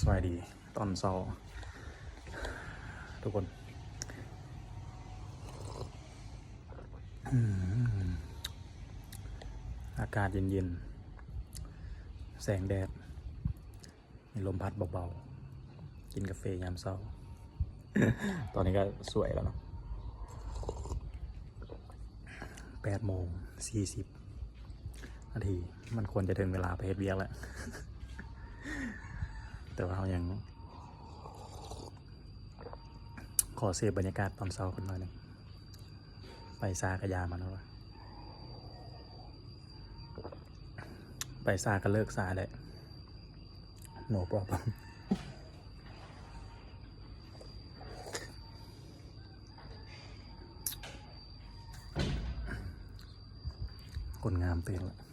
ສະບາຍດີຕອນເຊົ້າທຸກຄົນ. ອືມ ອາກາດເຢັນໆ ແສງແດດ ມີລົມພັດເບົາໆ ກິນກາເຟຍາມເຊົ້າ. ຕອນນີ້ກໍສວຍແລ້ວເນາະ ແປດໂມງສີ່ສິບນາທີ ມັນຄວນຈະເຖິງເວລາໄປເຮັດວຽກແລ້ວ ແຕ່ວ່າເຮົາຍັງຂໍເສບບັນຍາກາດຕອນເຊົ້າກັນໜ້ອຍໜຶ່ງ. ໄປຊ້າກໍຢ່າມັນເນາະ ໄປຊ້າກໍເລີກຊ້າແຫຼະ no problem. ຄົນງາມຕື່ນລະ.